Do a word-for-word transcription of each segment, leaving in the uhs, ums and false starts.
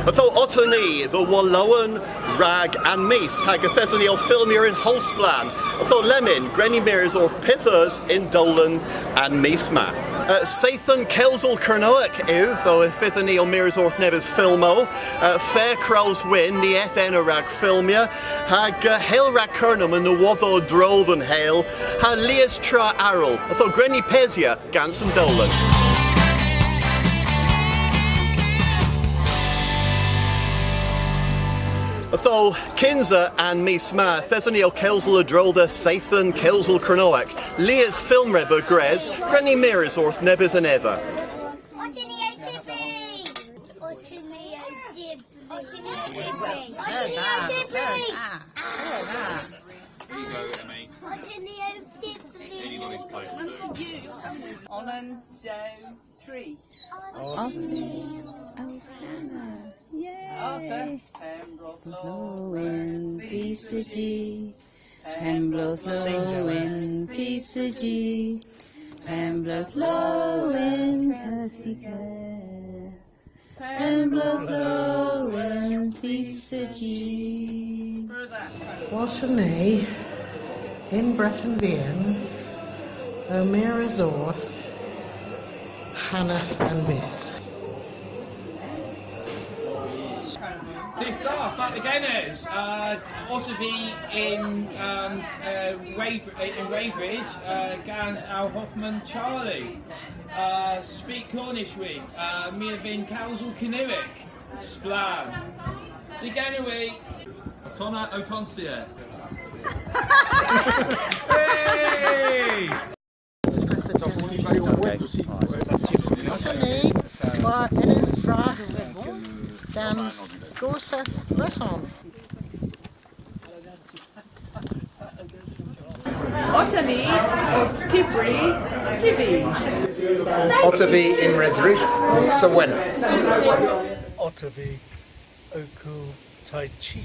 Ytho otta ni dhe Wolowan rag an mis, hag yth eson ni ow fylmya yn howl splann. Ytho lemmyn, gwren ni mires orth pyth eus y'n dowlen an mis ma. Uh, Seythen Kewsel Kernewek yw, ytho y fydhyn ni ow mires orth nebes fylmow. Uh, Fair Krows Wynn, ni eth ena rag fylmya, hag, uh, Hel rag Kernow, ma nowodhow a-dro dhe'n hel, ha lies tra arall, ytho gwren ni pesya gans an dowlen. Ytho, kynsa an mis ma, yth eson ni ow kewsel a-dro dhe Seythen Kewsel Kernewek. Lies fylm re beu gwrys, gwren ni mires orth nebes anedha. Otta ni ow tybri! Otta ni ow tybri! Otta ni ow tybri! Otta ni ow tybri! Here you go, Emily. Otta ni ow tybri! Anybody's playing. One for you, yours. On and down, three. Otta ni ow tybri! Yay! Otta. Pembrooke Lowen, pisa ji. Pembrooke Lowen, pisa ji. Pembrooke Lowen, Kirsty Kerr. Pembrooke Lowen, pisa ji. Wosa ni yn Breten Vian, ow mires orth hanas an bys. Dydh da, Pat McGuinness. Uh, otta vy yn, um, uh, Weybr-, yn Weybridge, uh, gans Al Hoffman Charlie. Uh, speak Cornish with, uh, my a vynn kewsel Kernewek. Splann. Ty genowgh hwi. Tonna ow tonsya. Hey! Otta ni war Ynys Vragh gans Gorsedh Vryson. Otta ni ow tybri sybi. Otta vy yn Resrudh, Sowena. Otta vy ow kul Tai Chi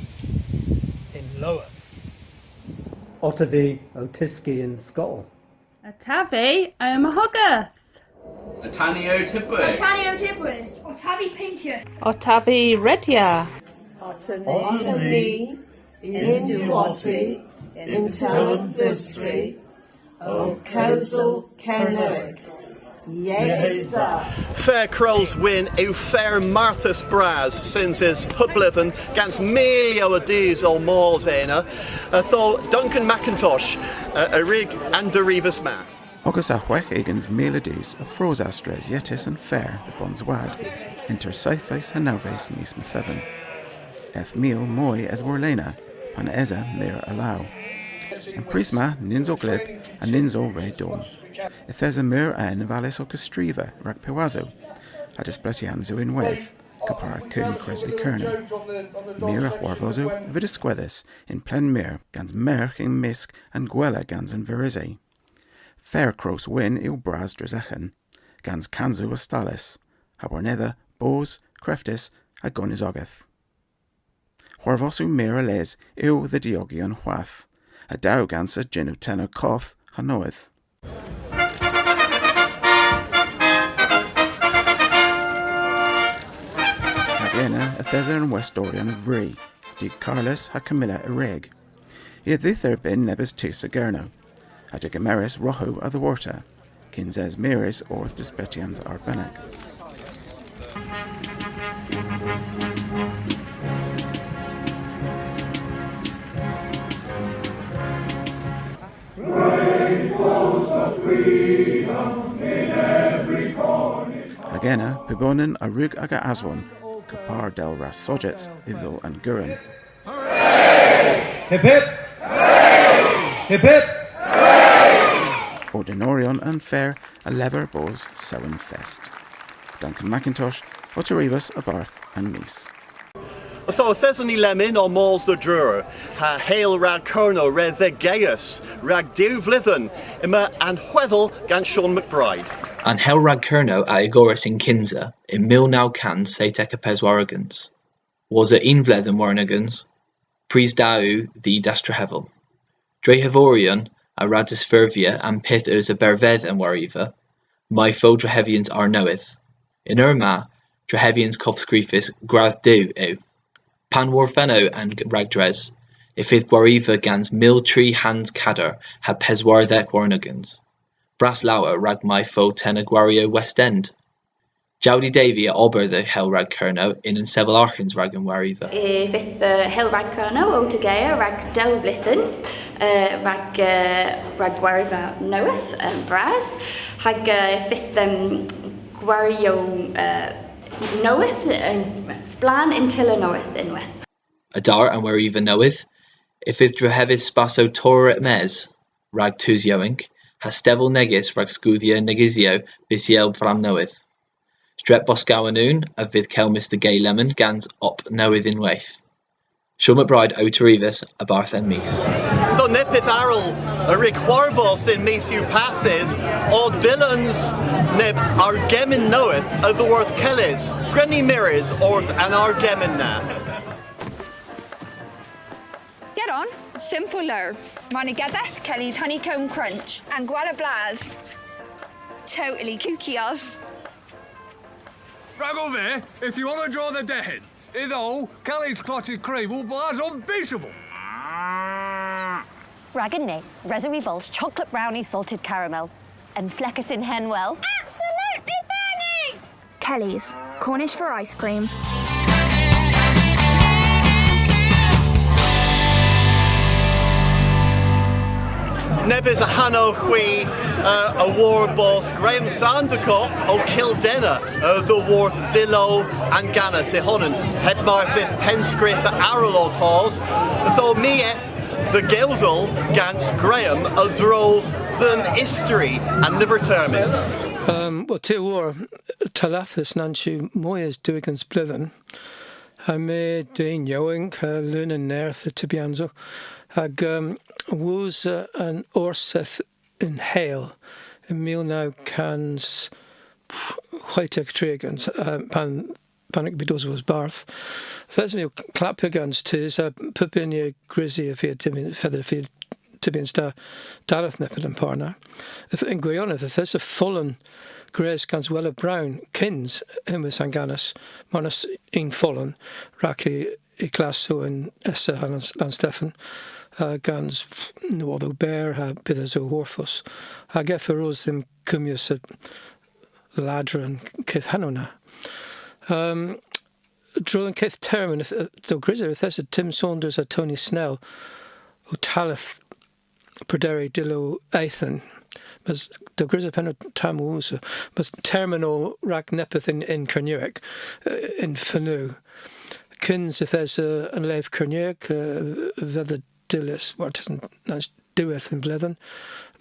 yn lowarth. Otta vy ow tyski yn skol. Otta vy ow mahogas. Otta ni ow tybri. Otta ni ow tybri. Otta vy payntya. Otta vy redya. Otta ni yn diwotti, yn Tewynblustri, ow kewsel Kernewek. Yeghes da. Fair Krows Wynn yw fer marthys bras synsys pub bledhen gans milyow a dus ow mos ena. Ytho Duncan Mackintosh, uh, a wrug an derivas ma. Ogas ha hwegh ugens mil a dus a frosas dres yetys an fer dhe Bonswad, ynter seythves ha nawves mis Metheven. Eth mil moy es warlena, pan esa meur a law. An prys ma nyns o glyb ha nyns o re dom. Yth esa meur a enevales ow kesstriva rag piwasow ha displetyansow ynwedh, kepar ha Keun Kreslu Kernow. Meur a hwarvosow a veu diskwedhys yn plen meur gans mergh yn mysk an gwella gans an virusi. Fair Krows Wynn yw bras dres eghen, gans kansow a stallys, ha warnedha boos, kreftus ha gonisogeth. Hwarvosow meur a les yw dhe diogyon hwath, a-dro gans a jynnow tenor koth ha nowydh. Hag ena yth esa an westoryon a vri, Dug Carlos ha Camilla Errig. I a dheuth erbynn nebes tus a Gernow, ha degemeres roghow a-dhiworta, kyns es mires orth displetyans arbennik. Hag ena, pubonan a wrug aga aswon, kepar dell wra sojets y vil an gurun. Hip hip! Hip hip! Ordenoryon an fer a lever bos sewen fest. Duncan Mackintosh, ow terivas a-barth An Mis. Ytho yth eson ni lemmyn ow mos dhe Druru, ha Hel rag Kernow re dhegeas rag diw vledhen, yma An Hwedhel gans Sean McBride. An Hel rag Kernow a igoras yn kynsa yn mil naw kans seytek ha peswar ugens. Wosa unn vledhen warn ugens, prys da yw dh'y dastrehevil. Drehevoryon a wra disfurvya an pyth eus a bervedh an wariva, may fo drehevyans arnowydh. Y'n eur ma, Drehevyans kovskrifys gradh dew yw. Pan worfenno an ragdres, y fydh gwariva gans mil tri hans kador ha peswardhek warn ugens. Bras lowr rag may fo tenna gwariow West End. Jowdy Davy a ober dhe Hel rag Kernow yn unn sevel arghans rag an wariva. Y fydh, eh, Hel rag Kernow ow tegea rag dew vledhen, eh, rag, eh, rag gwariva nowydh, eh, bras, hag, eh, y fydh, em, gwariow, eh, nowydh, eh, splann yn tyller nowydh ynwedh. A-der an wariva nowydh, y fydh drehevys spasow torr mes, rag tus yowynk, ha stevel negys rag skoodhya negysyow bysyell vamm nowydh. Stret Boscawen a vydh kelmys dhe Gay Lemon gans op nowydh ynwedh. Sean McBride ow terivas a-barth An Mis. Ytho neppyth arall a wrug hwarvos y'n mis yw passys o dyllans neb argemmyn nowydh a-dhyworth Kellys. Gwren ni mires orth an argemmyn na. Get on. Simple lowr. Mar ny gedhydh, Kelly's Honeycomb Crunch. An gwella blas. Totally kooky oz. Ragov vy, if you want to draw the dead in. Ytho, Kelly's clotted cream will blas unbeatable. Rag an ni, Rosary Volt's chocolate brownie salted caramel. An fleghes yn henwel. Absolutely banging! Kelly's, Cornish for ice cream. Nebes ahanon hwi, uh, a wor bos Graham Sandercock ow kul denna, uh, dhyworth dyllo an gannas y honan. Heb mar y fydh pennskrifer arall ow tos, ytho my eth dhe gewsel gans Graham a-dro dhe'n istori an lyver termyn. Um, wel, ty a wor tallathys nans yw moy es dew ugens bledhen. Ha my, dyn yowynk, ha leun a nerth a tybyansow. Hag, um, wosa, uh, an Orsedh yn Heyl yn mil naw kans hwetek tri ugens, uh, pan pan yth esa vy ow tos bos bardh. Yth esa vy ow klappya gans tus, ha pub huni a grysi y fia tybyan, fetha y fia tybyans da, dalleth neppyth a'n par na. Yth, yn gwiryonedh, yth esa folen gwrys gans Wella Brown kyns henwys an gannas, marnas yn folen, rag y, y klass o yn esa ha Lannstefan, uh, gans nowodhow berr ha bydh esow hwarvos. Hag ev a ros dhymm kummyas a ladra an keth hanow na. Um, a-dro dhe'n keth termyn, yth, yth, dell grysav, yth esa Tim Saunders ha Tony Snell ow talleth prederi dyllo Ethan. Mes dell grysav, pan o tamm wosa, mes termyn o rag neppyth yn, yn Kernewek, uh, yn fenowgh. Kyns yth esa, uh, an lev Kernewek, uh, a vedha dyllys, wel, yth esa nans diwedh an vledhen.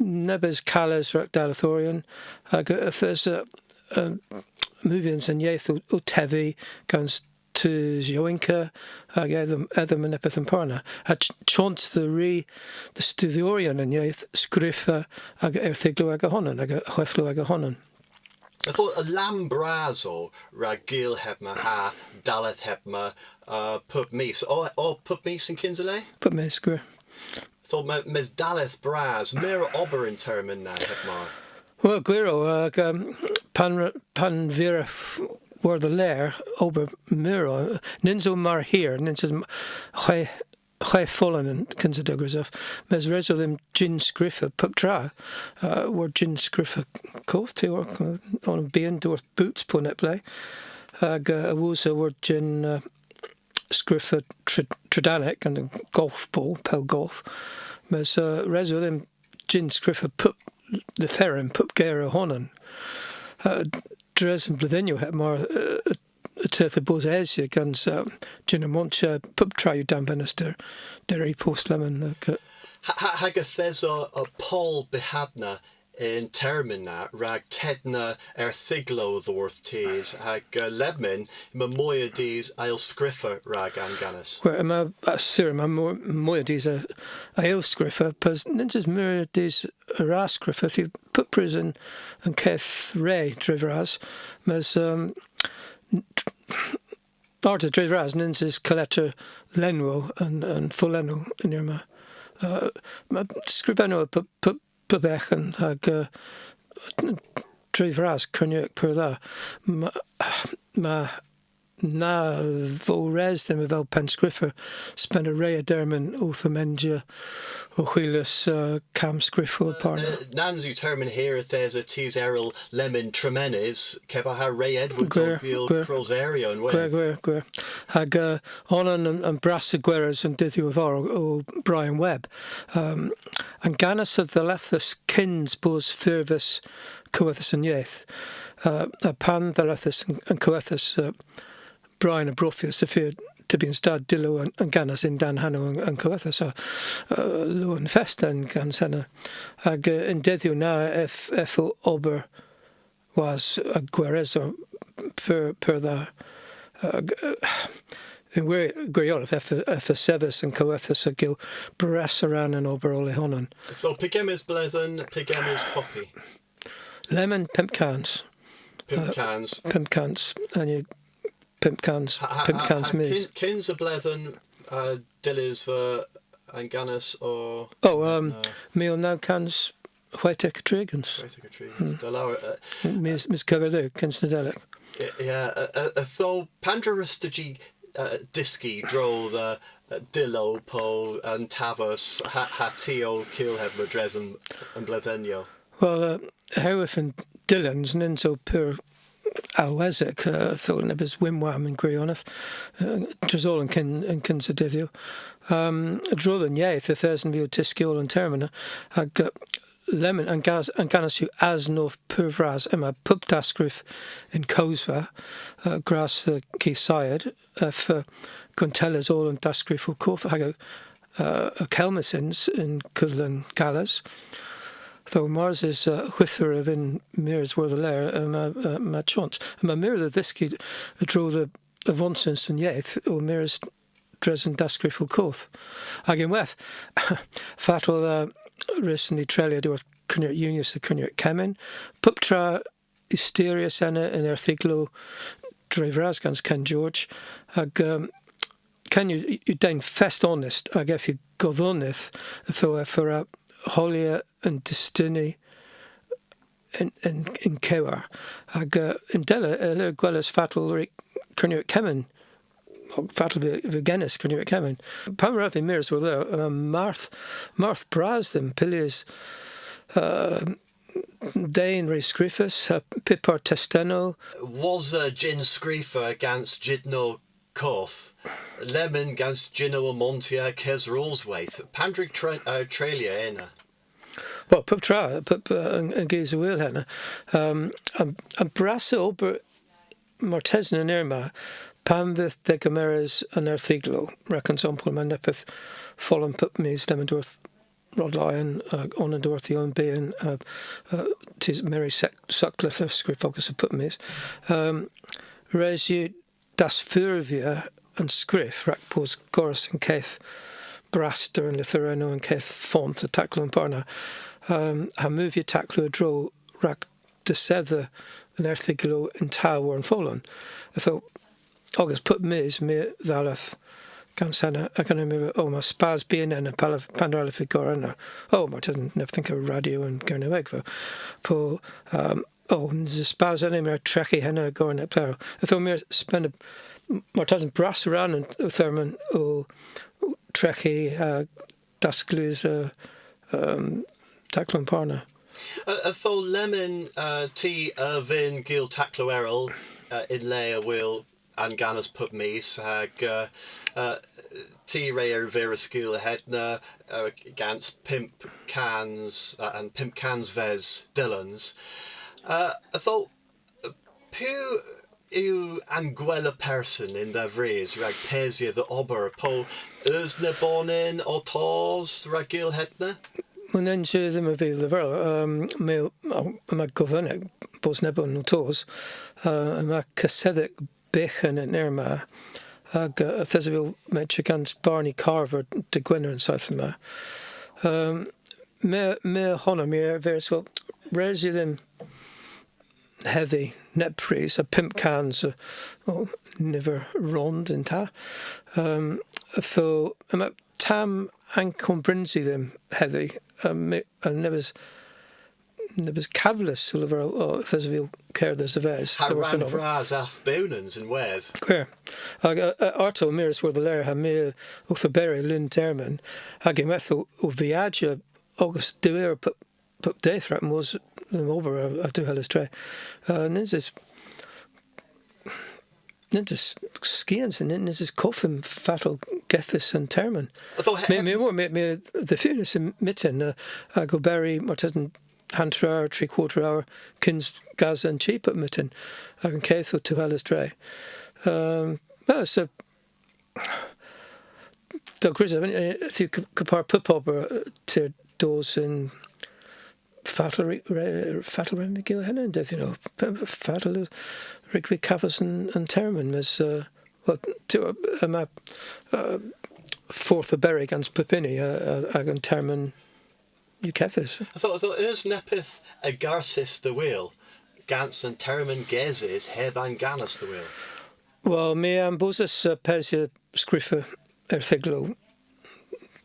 Nebes kales rag dallethoryon, hag yth esa, uh, movyans an yeth ow, ow tevi gans tus yowynka, hag edhom, edhom a neppyth a'n par na. Ha ch-, chons dhe ri, dhe studhyoryon an yeth, skrifa hag erthyglow aga honan, hag hwedhlow aga honan. Ytho, a lamm bras o rag gul hebma ha dalleth hebma, uh, pub mis. O, o pub mis yn kynsa le? Pub mis, gwir. Ytho, ma, mes dalleth bras, meur a ober y'n termyn na, heb mar. Wel, gwir o, hag, um, pan, pan virav war-dhelergh, ober meur o, nyns o mar hir, nyns o m-, hwegh, hwegh folen yn kynsa, dell grysav, mes res o dhymm jynn skrifa pub tra, uh, war jynn skrifa koth, ty a wor, uh, onan byghan, dhyworth Boots po neb le, hag, uh, a-wosa war jynn, uh, skrifa tre-, tredanek, an golf ball, pel golf, mes, uh, res o dhymm jynn skrifa pub lytheren, pub ger ow honan. Uh, dres an bledhynnyow heb mar, uh, y teuth ha bos esya gans, uh, jynn-amontya, pub tra yw danvenys der, der e-bost lemmyn, uh, ha, ha, hag yth esa, uh, poll byghanna y'n termyn na rag tedna erthyglow dhyworth tus, hag, uh, lemmyn, yma moy a dus a yll skrifa rag an gannas. Wel, yma, uh, sur, yma moy, moy a dus a, a yll skrifa, pas nyns eus meur a dus a wra skrifa, yth yw pupprys an, an keth re dre vras, mes, um, n-, t-, arta dre vras, nyns eus kaletter lenwel an, an folennow y'n eur ma. Uh, ma skrifennow a pub, pub, pub eghen hag, uh, dre vras Kernewek pur dha. Ma, ma na vo res dhymm avel pennskrifer spena re a dermyn orth amendya ow hwilas, uh, kammskrifow ha par na. Uh, nans yw termyn hir yth esa tus erel lemmyn tremenys, kepar ha Ray Edwards ow kul kroseryow ynwedh. Gwir, gwir, gwir. Hag, uh, onan an, an brassa gweres an dydhyow a-varr o, o Brian Webb. Um, an gannas a dhallethas kyns bos furvys Kowethas an Yeth. Uh, ha pan dhallethas an, an Kowethas, uh, Brian a brofyas y fia tybyans da dyllo an, an gannas yn-dann hanow an, an Kowethas, uh, uh, Lowen Fest an gans henna. Hag, uh, y'n dedhyow na ev, ev o ober was a gweres pur, pur dha. Uh, g-, uh, yn wir, gwirionedh, ev, ev a sevis an Kowethas a gyll brassa rann an ober oll y honan. Ytho pygemmys bledhen, pygemmys koppi? Lemmyn pymp kans. Pymp kans. Uh, pymp kans. Henn yw pymp kans, ha, ha, pymp kans ha, ha, mis. Kyn-, kyns a bledhen, uh, dyllys veu an gannas o... O, um, uh, mil naw kans hwetek ha tri ugens. Hwetek ha tri ugens. Hmm. Da lowr, uh, mis, mis Kevardhu, kyns Nadelik. Y-, yeah, uh, uh, uh, ytho, pandr'a wruss'ta jy, uh, dyski a-dro dhe, uh, dyllo po an taves ha, ha ty ow kul hebla dres an, an bledhynnyow? Wel, uh, herwydh an dyllans nyns o pur alhwesek, uh, ytho nebes whimwham yn gwirionedh, uh, dres oll an kyn-, an kynsa dydhyow. Um, a-dro dhe'n yeth, yth esen vy ow tyski oll an termyn, hag, uh, lemmyn an gas-, an gannas yw asnodh pur vras, yma pub daskrif yn kowsva, uh, gras dhe Keith Syed, ev, uh, kuntelles oll an daskrifyow koth, hag, uh, uh, kelmys yns yn kudhlen kales. Ytho mars eus, uh, hwithrer a vynn mires war-dhelergh, uh, yma, uh, yma chons. Yma meur dhe dhyski a-dro dhe avonsans an yeth, ow mires dres an daskrifyow koth. Hag ynwedh, fatel, uh, wrussyn ni treylya dhyworth Kernewek Unys ha Kernewek Kemmyn, puptra yw styryus ena yn erthyglow dre vras gans Ken George, hag, um, Ken yw, yw den fest onest, hag ev yw godhonydh, ytho ev a wra holya an dustuni yn, yn, yn kowar. Hag, uh, yndella, uh, a yll gweles fatel re Kernewek Kemmyn, fatel veu, veu genys Kernewek Kemmyn. Pan wrav vy mires war-dhelergh, uh, marth, marth bras dhymm, pilys, uh, den re skrifas, ha pupar testennow. Wosa jynn skrifa gans jydnow koth. Lemmyn gans jynnow amontya ha kesrosweyth. Pandr'a tre-, uh, treylya ena? Wel, puptra, pup, uh, yn, yn gis a wul henna. Um, an, an brassa ober martesen y'n eur ma, pan vydh degemerys an erthyglow, rag ensampel, ma neppyth folen pub mis, lemmyn dhyworth Rod Lyon, uh, onan dhyworth Iwan Behan, uh, uh, tus Mary Sec-, Sutcliffe, skrifogas a pub mis. Um, res yw dasfurvya an skrif rag bos gorrys an keth braster an lytherennow, an keth font ha taklow a'n par na. Um, ha movya taklow a-dro rag desedha an erthyglow yn ta war an folen. Ytho, ogas pub mis my a dhalleth gans henna, hag ena my a, o, yma spas byghan ena, pandr'a allav vy gorra henna? O, martesen, nev tynka radyo an Gernewegva. Po, um, o, nyns eus spas ena, my a wra treghi henna ha gorra neb pler. Ytho my a wra spena, m-, martesen brassa rann an, an termyn ow treghi, uh, dasklusa, uh, um, taklow a'n par na. Uh, ytho lemmyn, uh, ty a vynn gul taklow erel, uh, yn le a wul an gannas pub mis, hag, uh, uh, ty re erviras gul hedna, uh, gans pymp kans, uh, an pymp kansves dyllans. Uh, ytho, piw yw an gwella person yn dha vrys rag pesya dhe ober, po eus nebonan ow tos rag gul hedna? Wel, nyns yw dhymm a vy leverel, um, my, o, yma govenek bos nebonan ow tos, uh, yma kessedhek byghan y'n eur ma, hag, uh, yth esov vy ow metra gans Barney Carver dy' Gwener an seythen ma. Um, my, my ow hona, my a erviras, wel, res yw dhymm hedhi neb prys, ha pymp kans, uh, o, niver rond yn ta. Um, ytho, yma tamm ankon brynsi dhymm hedhi, um, my, uh, nebes nebes kavlys, o leverel, o, yth esov vy ow kerdhes a-ves. Ha rann vras a'th bewnans ynwedh. Gwir. Hag, uh, uh, arta mires war-dhelergh ha my owth oberi leun termyn, hag ynwedh ow, ow viajya ogas diwedh pub, pub dydh rag mos dhe'm ober a, a Dehwelys Tre. Uh, nyns eus, nyns eus skians, nyns eus kov dhymm fatel gevys an termyn. Ytho he-, my, my, my, my, dhe funas yn myttin, uh, hag oberi martesen hanter our, tri kwarter our, kyns gasa an chi pub myttin, hag an keth o Dehwelys Tre. Um, well, so, dell grysav, eh, yth yw k-, kepar pub ober, eh, ty a dos yn fatel re-, re-, fatel re-, re-, gul henna, you know, p-, fatel re-, re-, kavos an, an termyn, mes, eh, wel, ty, eh, yma, eh, fordh oberi gans pub huni, eh, eh, hag an termyn yw kevys. Ytho, ytho eus neppyth a garsys dhe wul gans an termyn gesys heb angannas dhe wul? Wel, my a'm beus, eh, pesya skrifa erthyglow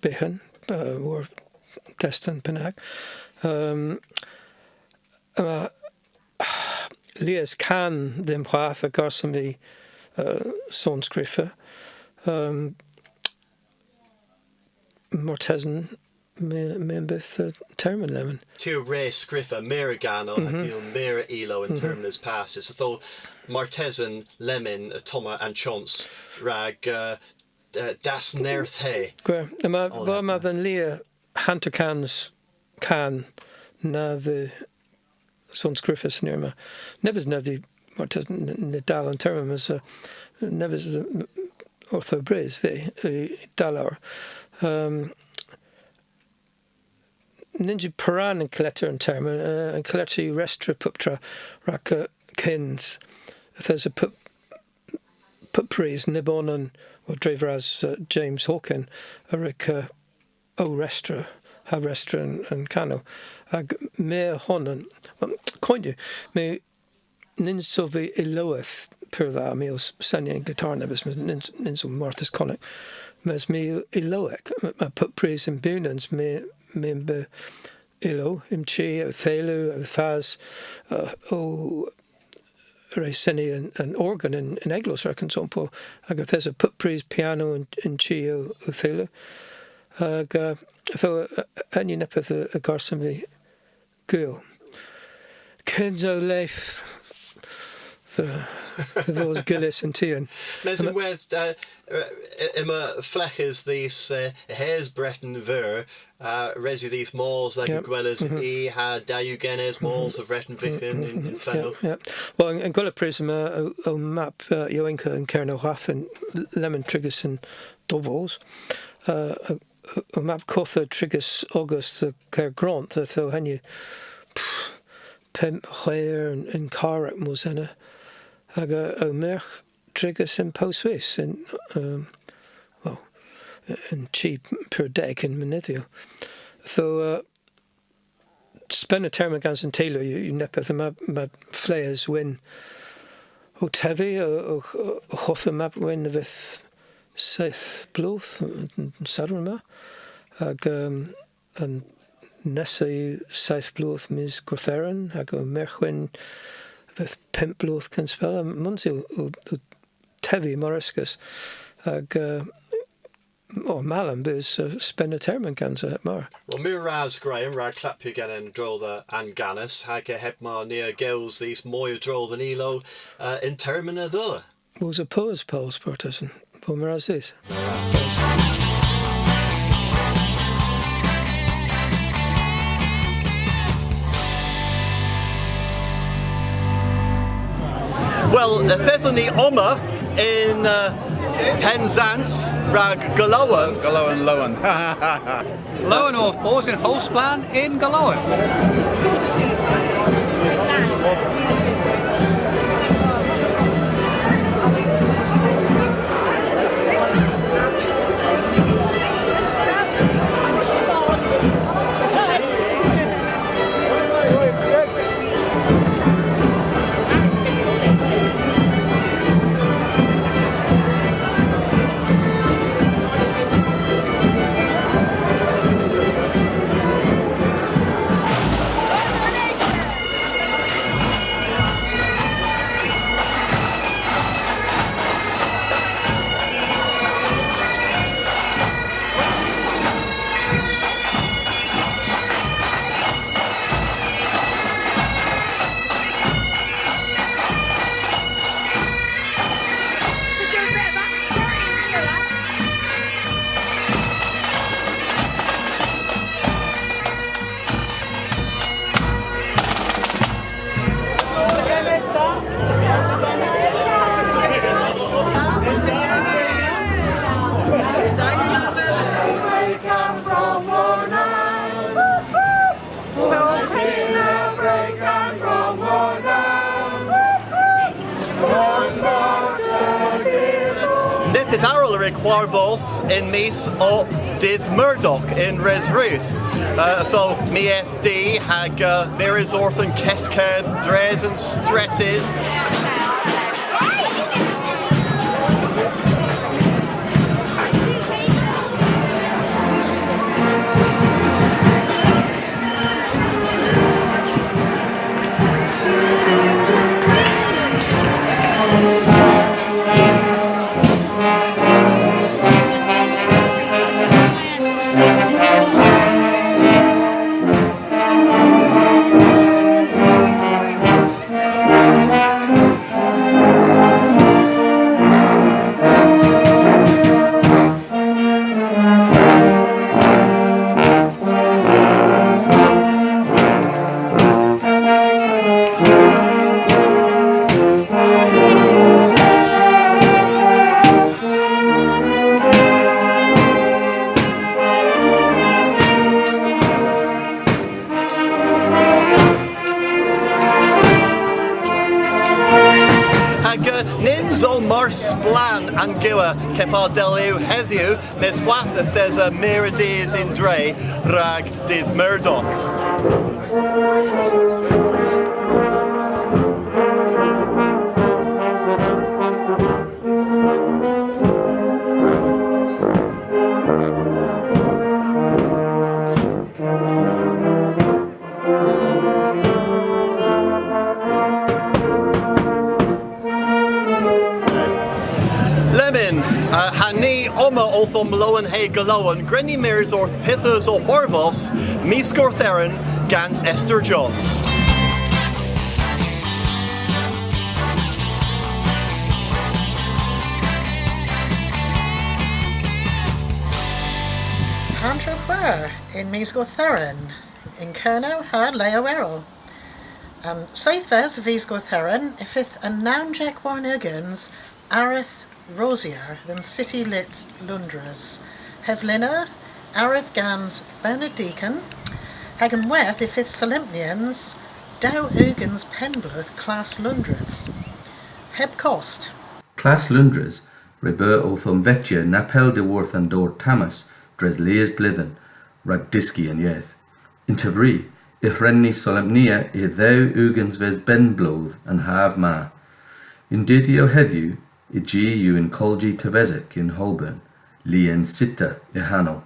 byghan, eh, war desten pynag. Um, yma lies kan dhymm hwath a garsen vy, eh, sonskrifa. Um, martesen, my, my a'm beus, eh, termyn lemmyn. Ty a wre skrifa meur a ganow ha gul meur a ilow y'n termyn eus passys. Ytho martesen lemmyn ottomma an chons rag, eh, eh, dasnerthhe. Gwir. Yma, yma dhe'n lyha hanterkans kan na veu sonskrifys y'n eur ma. Nebes na veu, martesen, n-, ny dal an termyn, mes, eh, nebes, eh, orth ow brys vy, eh, da lowr. Um, nyns yw poran yn kaletter an termyn, eh, yn kaletter yw restra puptra rag, eh, kyns. Yth esa pup, pub prys nebonan, wel, dre vras, eh, James Hawken, a wrug, eh, ow restra, ha restra an, an kanow. Hag my a honan, wel, koynt yw, my nyns ov vy ilowydh pur dha, my ow s-, seni an gitar nebes, mes nyns, nyns ov marthys konnyk. Mes my ilowek, m-, ha pub prys yn bewnans, my, my a'm beus ilow, y'm chi, ow theylu, ow thas, eh, ow re seni an, an organ yn, yn eglos rag ensampel, hag yth esa pub prys piano yn, yn chi ow, ow theylu. Hag, eh, ytho, eh, henn yw neppyth a, a garsen vy gul. Kyns ow lev dhe, dhe vos gyllys yn tien. Mes ynwedh, eh, eh, yma fleghes dhis, eh, a-hys Breten Veur, eh, res yw dhis mos dhe gweles i ha da yw genes mos dhe Vreten Vyghan yn, yn fenowgh. Wel, yn, yn gwella prys yma, ow, ow mab, eh, yowynka yn Kernow hwath yn l-, lemmyn trigys yn Dobos. Eh, ow, ow mab kottha trigys ogas dhe Gergrant, ytho henn yw, pff, pymp hweyr yn, yn karr rag mos ena. Hag, eh, ow myrgh trigys yn Pow Swis, yn, um, wel, yn chi pur deg yn menydhyow. Ytho, uh, spena termyn gans an teylu yw, yw neppyth, yma, yma fleghes wynn ow tevi, o, o, o, hwath yw mab wynn a vydh seyth bloodh, yn, yn Sadorn ma. Hag, um, An nessa yw seyth bloodh mis Gortheren, hag ow myrgh wynn a vydh pymp bloodh kyns pell. Ha mons yw ow, ow tevi mar uskis. Hag, eh, o, mal a'm beus, eh, spena termyn gansa heb mar. Wel, meur ras, Graham, rag klappya genen a-dro dhe An Gannas, hag, eh, heb mar ni a gews dhis moy a-dro dhe'n ilow, eh, y'n termyn a dheu. Wosa poos, Paul Sportussen. Bun meur ras dhis. Wel, yth eson ni omma yn, eh, Pennsans rag Golowan. Golowan, Lowan. Lowen ov bos yn howlsplann yn Golowan. Neppyth arall a wrug hwarvos y'n mis o Dydh Murdoch yn Resrudh. Uh, ytho my eth di hag, uh, mires orth an keskerdh dres an stretys. Hag, eh, nyns o mar splann an gewer kepar dell yw hedhyw, mes hwath yth esa meur a dus y'n dre rag Dydh Murdoch. Lemmyn, uh, ha ni omma owth omlowenhe galowen, gwren ni mires orth pyth eus ow hwarvos mis Gortheren gans Esther Johns. Pandr'a hwer yn mis Gortheren yn Kernow ha leow erel? Um, seythves a vis Gortheren y fydh an nownsek warn ugens Areth Rosier dhe'n City Lit Loundres. Hevlena, areth gans Bernard Deacon, hag ynwedh y fydh solempnyans dew ugens penn-bloodh Klass Loundres. Heb kost. Klass Loundres re beu owth omvetya na pell dhyworth an dowr Tamas dres lies bledhen rag dyski an yeth. Yn tevri, y hwren ni solempnya y dhew ugensves benn-bloodh an hav ma. Y'n dydhyow hedhyw, y ji yw yn kolji tevesik yn Holborn, Lien Sita y hanow,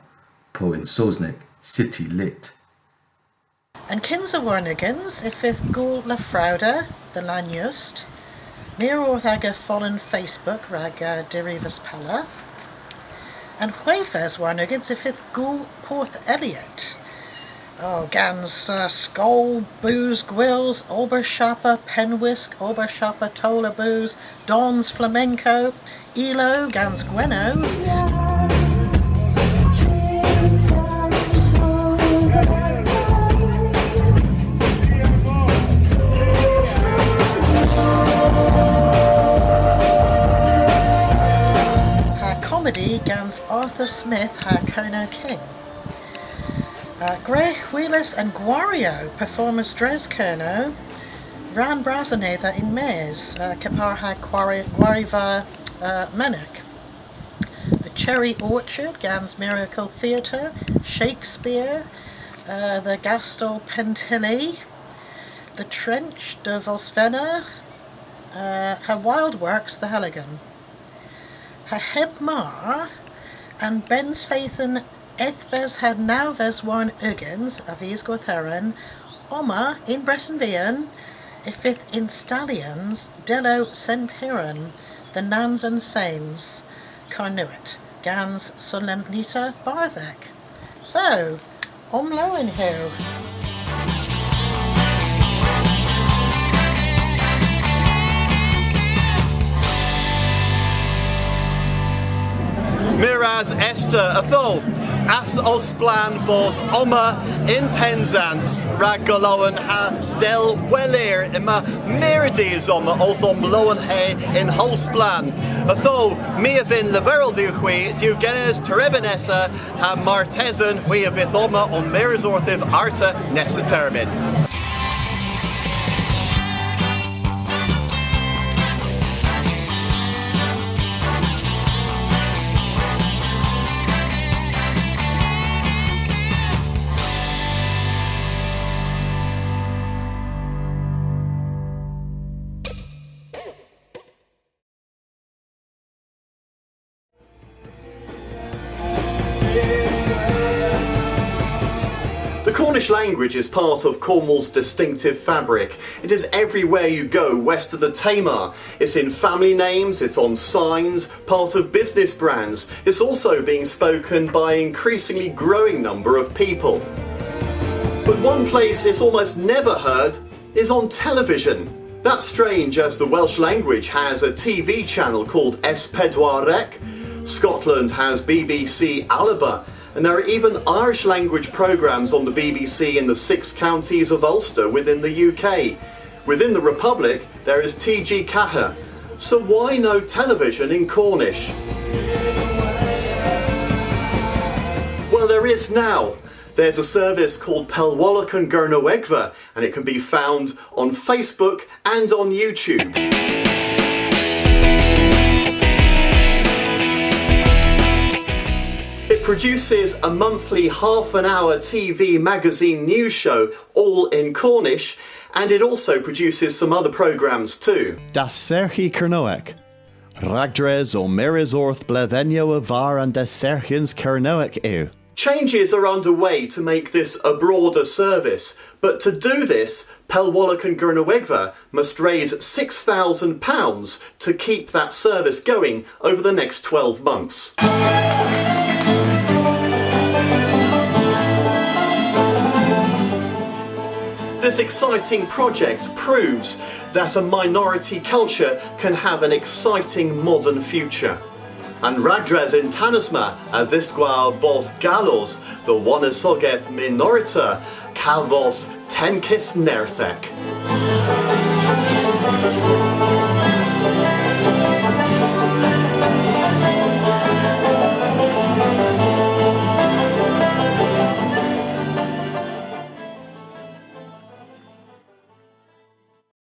po yn Sowsnek, City Lit. An kynsa warn ugens y fydh Gool Lafrowder dhe Lannust. Mir orth aga folen Facebook rag, eh, derivas pella. An hweghves warn ugens y fydh Gool Porth Eliot. O, gans, eh, skol, boos, gwyls, ober shoppa, pennwisk, ober shoppa, towla boos, dons flamenco, ilow gans Gwenno. Ha komedi gans Arthur Smith ha Kernow King. Uh, gwrewgh hwilas an gwariow, performance dres Kernow, rann bras anedha yn-mes, uh, kepar ha gwari-, gwariva, uh, Mennik. The Cherry Orchard gans Miracle Theatre, Shakespeare, uh, The Gastel Pentilly, The Trench dhe Vosvenna, uh, ha Wild Works dhe Heligan. Ha heb mar, an bennseythen ethves ha nawves warn ugens a vis Gortheren, omma yn Breten Vian, y fydh ynstalyans Delow Sen Piran dhe Nans an Sens, Karnuet, gans solempnita bardhek. Ytho, omlowenhewgh. Meur ras Esther, ytho, ass o splann bos omma yn Pennsans rag golowan ha dell welir yma meur a dus omma owth omlowenhe yn howl splann. Ytho, my a vynn leverel dhywgh hwi, diw genes terebo nessa, ha martesen hwi a vydh omma ow mires orthiv arta nessa termyn. Cornish language is part of Cornwall's distinctive fabric. It is everywhere you go west of the Tamar. It's in family names, it's on signs, part of business brands. It's also being spoken by an increasingly growing number of people. But one place it's almost never heard is on television. That's strange, as the Welsh language has a T V channel called S Pedwar Ec, Scotland has B B C Alba, and there are even Irish language programmes on the B B C in the six counties of Ulster within the U K. Within the Republic, there is T G Ceathair. So why no television in Cornish? Well, there is now. There's a service called Pellwolok an Gernewegva, and it can be found on Facebook and on YouTube. It produces a monthly half an hour T V magazine news show, all in Cornish, and it also produces some other programmes too. Dasserghi Kernewek. Ragdres ow mires orth bledhynnyow a-varr an dasserghyans Kernewek yw. Changes are underway to make this a broader service, but to do this, Pellwolok an Gernewegva must raise six thousand pounds to keep that service going over the next twelve months. This exciting project proves that a minority culture can have an exciting modern future. An ragdres yntanus ma a dhiskwa bos gallos dhe wonisogeth minorita kavos tenkys nerthek.